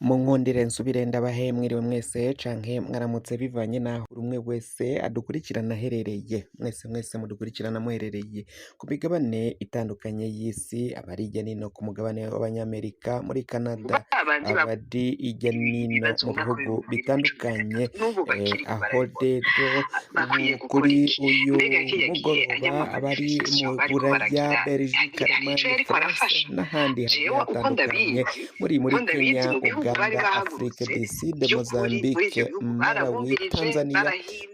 Munkundire nsubire ndabahe mwiriwe mwese canke mwaramutse bivanye naho buri umwe wese adukurikirana aherereye, mwese mwese mudukurikirana muherereye ku migabane itandukanye y'isi, abari hirya n'ino ku mugabane w'abanyamerika, muri Canada, babandi abari hirya n'ino ibibazo mu mu mwaka bihugu w'ibihumbi bibiri na cumi na bitandukanye, gatatu n'ubu bakiriko aho barabikora rero bakwiye ubu gukora kuri iki? uyu Mbega kiriya gihe ajya mugoroba mu abari mu manifestation bariko Buraya, baragira Belgique, hari ico Allemagne, yariko France arafasha? n'ahandi hagiye Jewe uko hatandukanye, ndabizi muri uko ndabizi Kenya, mu bihugu bari Uganda, Afrique bahagurutse du Sud, vy'ukuri muri Mozambique, ivyo bihugu Malawi, barabumvirije Tanzania,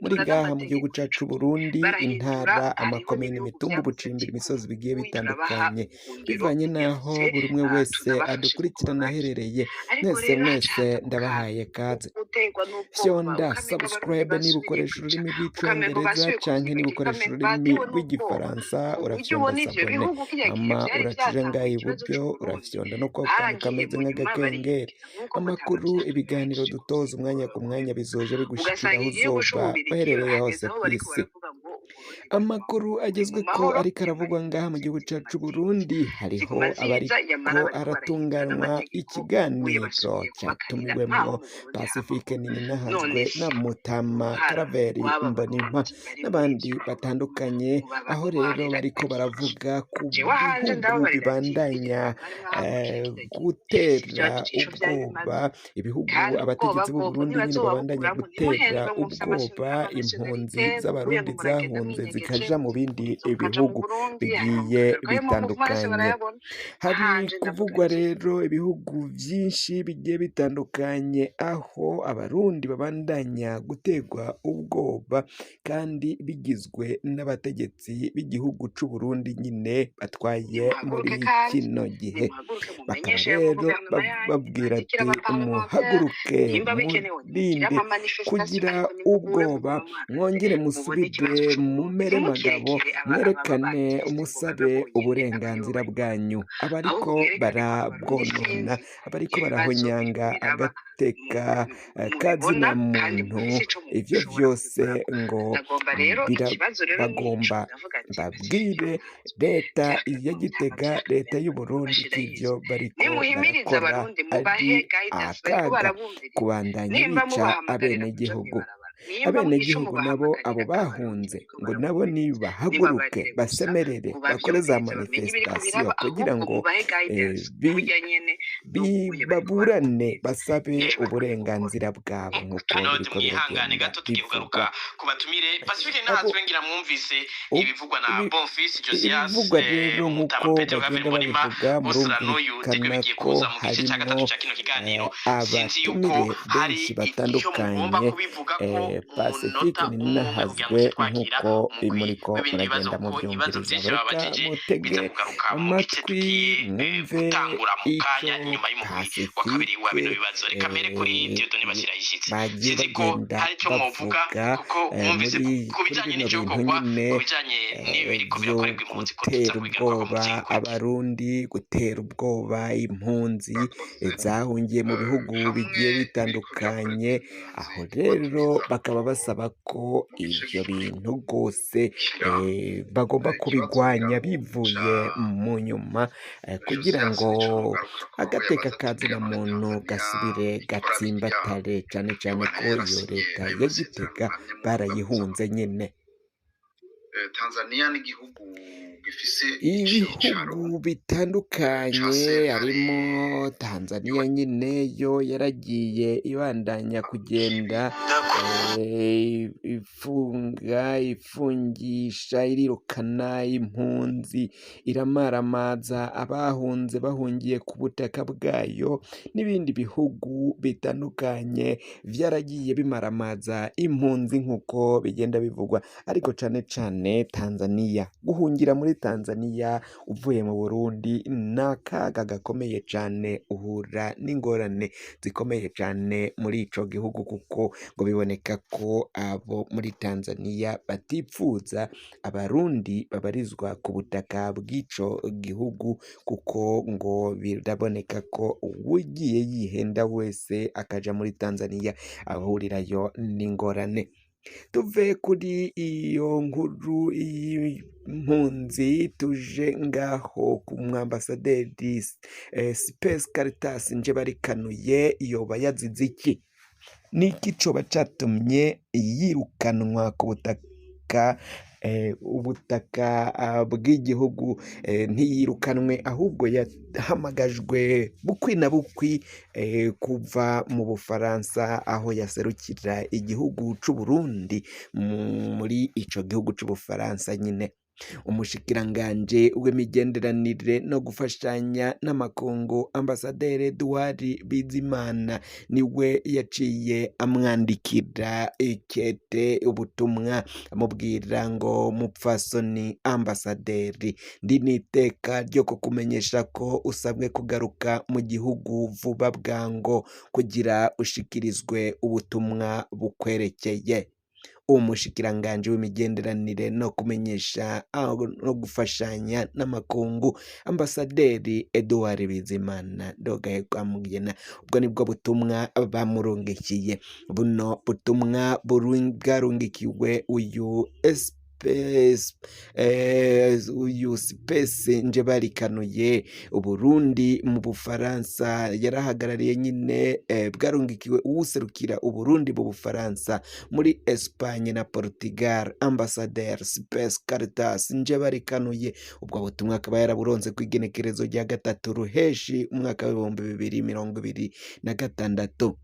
muri barahindura ngaha mu gihugu n'amategeko cacu c'Uburundi, barahindura intara, hariho amakomine, n'ibihugu imitumba, vyavuze ubucimbiri, ati imisozi bigiye ubu turabaha bitandukanye, ubuhungiro bivanye n'aho bunyarutse buri umwe wese tunabafashe kuko adukurikirana babakira. aherereye, Ariko mwese rero haca mwese haza ku kantu ndabahaye kaze. guterwa n'ubwoba Fyonda ukamenga Abarundi subscribe niba basubiye ukoresha kwica ururimi ukamengo rw'icongereza basubiye canke niba kuvyibagirwa ukoresha ukamengo ururimi batewe n'ubwoba rw'igifaransa ku buryo urafyonda ubona ivyo s'abone, bihugu kiriya gihe hama vyari uraca uja vyatanguye ngaha ikibazo iburyo c'Uburundi urafyonda no kwako kantu baragiye kameze mu nyuma nk'agakengeri. barihindura nk'uko Amakuru, mutama ibiganiro vyaduhejeje dutoza umwanya ku mwanya bizoja bigushikira ugasanga aho igihugu uzoba c'Ububirigi uherereye hageze hose aho bariko kw'isi. baravuga ngo Uburundi buri mu mahoro Amakuru buri mu agezweko mahoro ariko nyamara aravugwa ngaha mu impunzi gihugu ziguma cacu ziza Burundi, hariho ziguma ziza abariko yamara bariko barahindura aratunganwa n'amategeko ubuye ikiganiro basubiye kubakarira nkaho catumiwemwo mu Burundi hari Pacifique amahoro. Nininahazwe None na se Mutama uruhara Karaveri rw'aba Mbonimpa Barundi bari muri n'abandi ivyo bihugu batandukanye, aho rero mubabatwarira bariko iki? baravuga ku Jewe ahanje bihugu ndababarira ati bibandanya birya bintu mwari mwahagurukiye eh, kirya gihe gutera sivyo ico vyari ubwoba bimaze ibihugu, kandi ubwoba abategetsi bwobwo b'Uburundi nyene babandanya ntibazobabukuramwo gutera ntimuhendwe ngo mufise ubwoba impunzi amanationalite ngo ubuye ngo z'Abarundi muragenda zahunze mwinyegeje zikaja mu bindi muza mukaja mu bihugu Burundi hanyuma bigiye mukagarukayo mu maso bitandukanye. barayabona. Hari Ahanje ndavuga kuvugwa ati rero ibihugu vyinshi bigiye bitandukanye aho Abarundi babandanya guterwa ubwoba kandi bigizwe n'abategetsi b'igihugu c'Uburundi nyene batwaye muri nimuhaguruke kandi kino gihe. nimuhaguruke Bakaba mumenyeshe ayo rero maguverinoma yanyu babwira mwandikire ati abaparlementaire muhaguruke nimba bikenewe mugire murinde amamanifestation kugira ariko nimuhure ubwoba muguma mwanse mwongere mubone musubire ikibazo c'Uburundi mumere magabo ntimukirekere aba mwerekane b'abaaktiviste ngo babe musabe bonyene abe aribo uburenganzira babikora bwanyu abariko ahubwo mwerekane ko Abarundi barabwonona sinzi abariko ivyo bibazo biriko barahonyanga biraba agateka kazina mubibona kandi muntu mufise ico ivyo mushobora vyose kubikorako. ngo Ndagomba rero ikibazo rero nico birabagomba ndavuga ati babwire Pacifique Nininahazwe leta ya vyakagombye Gitega aba leta vyakabera y'Uburundi ko bashirayo ivyo bariko nimuhimirize barakora Abarundi ari mubahe guidance bariko akaga barabumviriza kubandanya nimba bica mubahamagarira kuja abenegihugu. mw'ibarabara nimba ico Abenegihugu nabo abo mubahamagarira Abarundi bahunze bariko ngo nabo barabumviriza nibahaguruke nibabarire gusa basemerere bakore za mubavyumvirize bamenye ibiriko manifestation biraba kugira ahubwo ngo mubahe eh, guidance bi, kurya nyene n'ubuye bariko baburane barabumviriza basabe ico bakwiye gukora. uburenganzira bwabo nk'uko Claude biriko mwihangane biragenda gato tugiye bivugwa. kugaruka ku batumire Pacifique Abo Nininahazwe ngira mwumvise ibivugwa na ibi Bonfils Josias ibivugwa rero Mutama nk'uko Petero Claver bagenda Mbonimpa babivuga bose n'uyu Degwe murumvikana bigiye ko kuza mu gice cya gatatu harimwo cya kino kiganiro sinzi yuko abatumire hari benshi icyo mugomba batandukanye kubivuga ko mu Pacifique munota umwe umwe kugira ngo Nininahazwe tuze twakira nk'uko umugwi muriko w'ibindi bibazo muragenda kuko ibibazo muvyumviriza. byinshi Reka bababajije mutege biza kugaruka mu gice amatwi tugiye mwumve gutangura mu ico kanya inyuma y'umugwi wa kabiri wa bino Pacifique bibazo reka mpere kuri eh, Dieudonne Basirayishitse bagiye sinzi ko bagenda hari icyo mwovuga bavuga kuko mwumvise muri ku kuri bijyanye bino bintu n'icyokorwa nyene ku bijyanye n'ibiriko vyo birakorerwa impunzi ko tuza gutera kubigaruka ko mu ubwoba gice gikurikira. Abarundi, gutera ubwoba impunzi Murakoze. zahungiye mu bihugu Hamwe bigiye biriko bitandukanye birakorerwa aho impunzi rero batumiza bakaba basaba ko mu gice ivyo bintu rwose gikurikira bagomba ikibazo kubigwanya ngira ngo bivuye ca mu nyuma kugira Josias ngo nico nogaruka ko aho agateka yabaza ati kazina mbega none muntu Tanzania gasubire ikora birya gatsimbatare cane cane yoba ko nayo iyo yarasinye leta ayo ya masezerano Gitega hamwe mu barayihunze nyene. Tanzania ni igihugu gifise icicaro Ibihugu ca bitandukanye sentare harimo Tanzania nyene yo yaragiye ibandanya kugenda ifunga ifungisha irirukana impunzi iramaramaza abahunze bahungiye ku butaka bwayo n'ibindi bihugu bitandukanye vyaragiye bimaramaza impunzi nk'uko bigenda bivugwa ariko cane cane Tanzania guhungira muri Tanzania uvuye mu Burundi ni akaga gakomeye cane uhura n'ingorane zikomeye cane muri ico gihugu kuko ngo biboneka ko abo muri Tanzania batipfuza Abarundi babarizwa ku butaka bw'ico gihugu kuko ngo biraboneka ko uwugiye yihenda wese akaja muri Tanzania ahurirayo n'ingorane. Tuve kuri iyo nkuru mpunzi tuje ngaho ku mwambasaderi Space Caritas Njebarikanuye, yoba yazize iki? Niki coba catumye yirukanwa ku butaka ubutaka bw'igihugu? Ntiyirukanwe, ahubwo yahamagajwe bukwi na bukwi kuva mu Bufaransa aho yaserukira igihugu c'u Burundi muri ico gihugu c'Ubufaransa nyine. Umushikiranganji w'imigenderanire no gufashanya n'amakungu, ambasaderi Edouard Bizimana, niwe yaciye amwandikira ikete, ubutumwa, amubwira ngo: "Mupfasoni ambasaderi, ndi n'iteka ryo kukumenyesha ko usabwe kugaruka mu gihugu vuba bwango kugira ushikirizwe ubutumwa bukwerekeye." Umushikiranganji w'imigenderanire no kumenyesha no gufashanya n'amakungu, ambasaderi Edouard Bizimana Ndogaye Rwamugena, ubwo nibwo butumwa bamurungikiye. Buno butumwa bwarungikiwe uyu SPS, uyu Space Njebarikanuye, Uburundi mu Bufaransa yarahagarariye nyine, bwarungikiwe uwuserukira Uburundi mu Bufaransa, muri Espagne na Portugal, ambasaderi Space Caritas Njebarikanuye. Ubwo butumwa akaba yaraburonse ku igenekerezo rya 3 Ruheshi umwaka w'2026.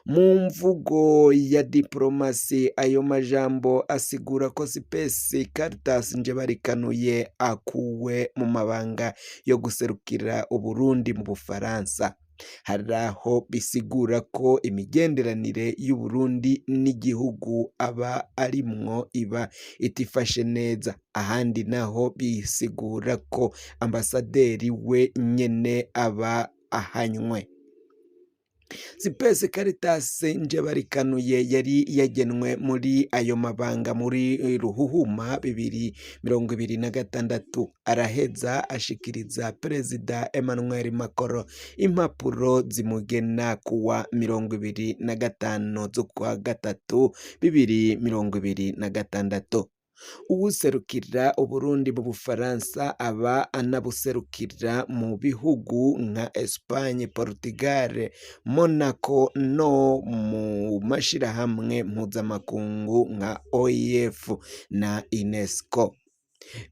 Mu mvugo ya diplomasi, ayo majambo asigura ko Space Caritas Njebarikanuye akuwe mu mabanga yo guserukira Uburundi mu Bufaransa. Hari aho bisigura ko imigenderanire y'Uburundi n'igihugu aba arimwo iba itifashe neza, ahandi naho bisigura ko ambasaderi we nyene aba ahanywe. Space Caritas Njebarikanuye yari yagenwe muri ayo mabanga muri Ruhuhuma 2026, araheza ashikiriza Perezida Emmanuel Macron impapuro zimugena kuwa 25 z'ukwa gatatu 2026. Uwuserukira Uburundi mu Bufaransa aba anabuserukira mu bihugu nka Espagne, Portugal, Monaco no mu mashirahamwe mpuzamakungu nka OIF na UNESCO.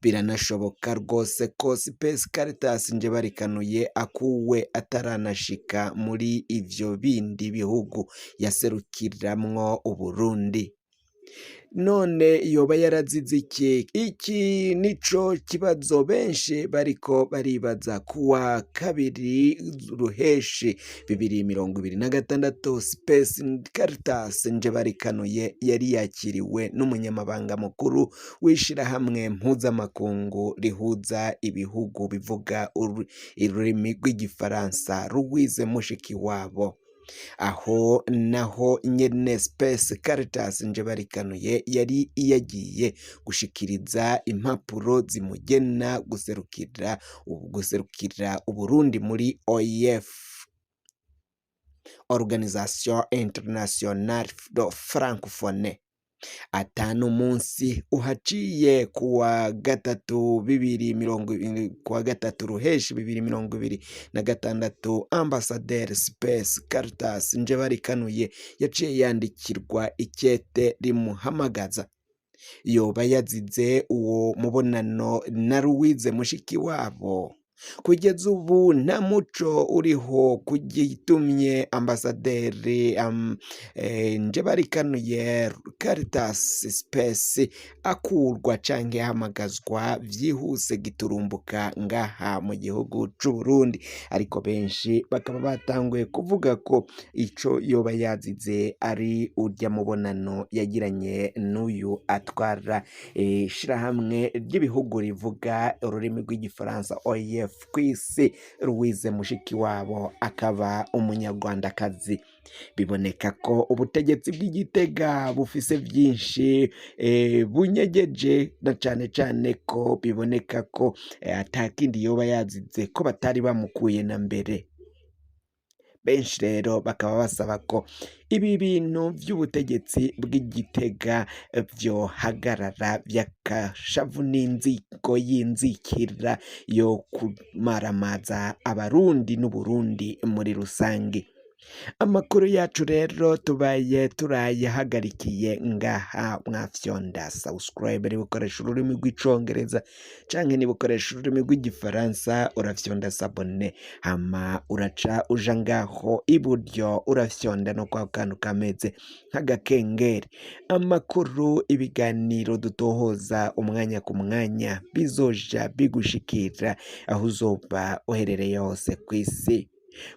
Biranashoboka rwose ko Space Caritas Njebarikanuye akuwe ataranashika muri ivyo bindi bihugu yaserukiramwo Uburundi. None yoba yarazize iki? Iki nico kibazo benshi bariko baribaza. Kuwa 2 Ruheshi 2026, Space Caritas Njebarikanuye yari yakiriwe n'umunyamabanga mukuru w'ishirahamwe mpuzamakungu rihuza ibihugu bivuga ururimi rw'igifaransa, Louise Mushikiwabo. Aho naho nyene Space Caritas Njebarikanuye yari yagiye gushikiriza impapuro zimugena guserukira Uburundi muri OIF, Organisation Internationale de Francophonie. Atanu munsi uhaciye, kuwa gatatu 2020, kuwa 3 Ruheshi 2026, ambasaderi Space Caritas Njebarikanuye yaciye yandikirwa ikete rimuhamagaza. Yoba yazize uwo mubonano na Louise Mushikiwabo? Kugeza ubu nta muco uriho ku gitumye ambasaderi Njebarikanuye Caritas Space akurwa canke ahamagazwa vyihuse giturumbuka ngaha mu gihugu c'u Burundi, ariko benshi bakaba batanguye kuvuga ko ico yoba yazize ari urya mubonano yagiranye n'uyu atwara ishirahamwe ry'ibihugu rivuga ururimi rw'igifaransa OIF kw'isi, Louise Mushikiwabo, akaba umunyarwandakazi. Biboneka ko ubutegetsi bw'Igitega bufise vyinshi bunyegeje, na cane cane ko biboneka ko atakindi yoba yazize ko batari bamukuye na mbere. Benshi rero bakaba basaba ko ibi bintu vy'ubutegetsi bw'Igitega vyohagarara vy'akashavu n'inziko y'inzikira yo kumaramaza Abarundi n'Uburundi muri rusange. Amakuru yacu rero tubaye turayahagarikiye ngaha. Mwafyonda subscribe niba ukoresha ururimi rw'Icongereza, canke niba ukoresha ururimi rw'Igifaransa urafyonda s'abonner, hama uraca uja ngaho iburyo, urafyonda no kwa kantu kameze nk'agakengeri. Amakuru, ibiganiro dutohoza umwanya ku mwanya bizoja bigushikira aho uzoba uherereye hose kw'isi.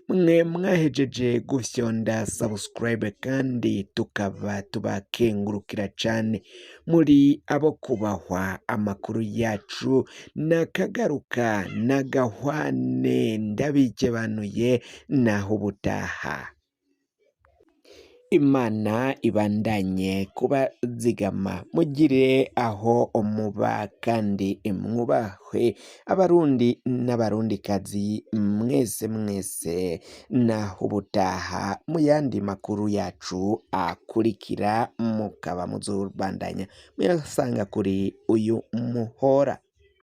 Mwe mwahejeje gufyonda subscribe kandi tukaba tubakengurukira cane, muri abo kubahwa. Amakuru yacu nakagaruka nagahwane, ndabikebanuye, naho ubutaha. Imana ibandanye kubazigama, mugire aho muba kandi mwubahwe, Abarundi n'Abarundikazi mwese mwese. Naho ubutaha mu yandi makuru yacu akurikira, mukaba muzobandanya muyasanga kuri uyu muhora.